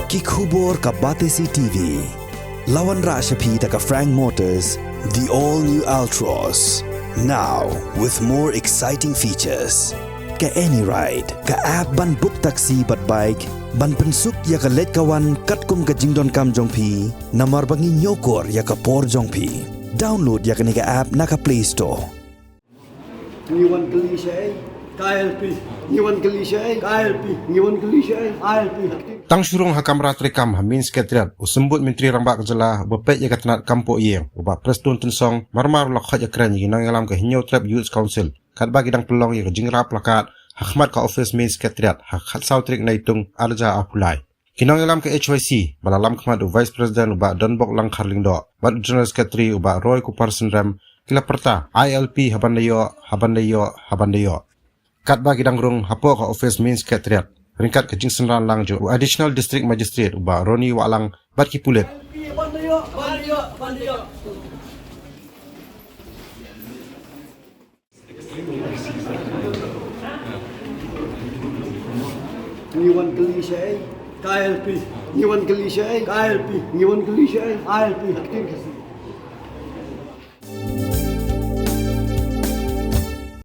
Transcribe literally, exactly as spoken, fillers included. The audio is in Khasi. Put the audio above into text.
Ki khubor ka Batesi T V. La wanrah sha phi da ka Frank Motors, the all new Altroz. Now with more exciting features. Ka AnyRide, ka app ban book taxi bad bike, ban pynsuk ïa ka leit ka wan katkum ka jingdonkam jong phi, namar ba ngi ñiewkor ïa ka por jong phi. Download ïa kane ka app na ka Play Store. Ngi wan kylli shaei, ka I L P. Ngi wan kylli shaei, ka I L P. Ngi wan kylli shaei, I L P. Tang shu rung ha kamra treikam ha Main Secretariat, u Symbud Myntri Rangbah ka jylla uba peit ïa ka tnat kam poh ïing, u Bah Prestone Tynsong, marmar u la khot ïakren ïa ki nongïalam ka Hynñiewtrep Youth Council, katba ki dang pynlong ïa ka jingrah plakat ha khmat ka office Main Secretariat ha ka khatsaw tarik Naitung, arhajar arphew lai. Ki nongïalam ka H Y C, ba la lam khmat u Vice President u Bah Donbok Langkhar Lyngdoh bad u General Secretary u Bah Roy Kupar Synrem, ki la pyrta, I L P ha ban da ïoh, ha ban da ïoh, ha ban da ïoh. Katba ki dang rung hapoh ka office Main Secretariat, ryngkat ka jingsynran lang jong u Additional District Magistrate u Bah Ronnie Wahlang bad ki pulit. Ngi wan kylli shaei, ka I L P. Ngi wan kylli shaei, ka I L P. Ngi wan kylli shaei, I L P.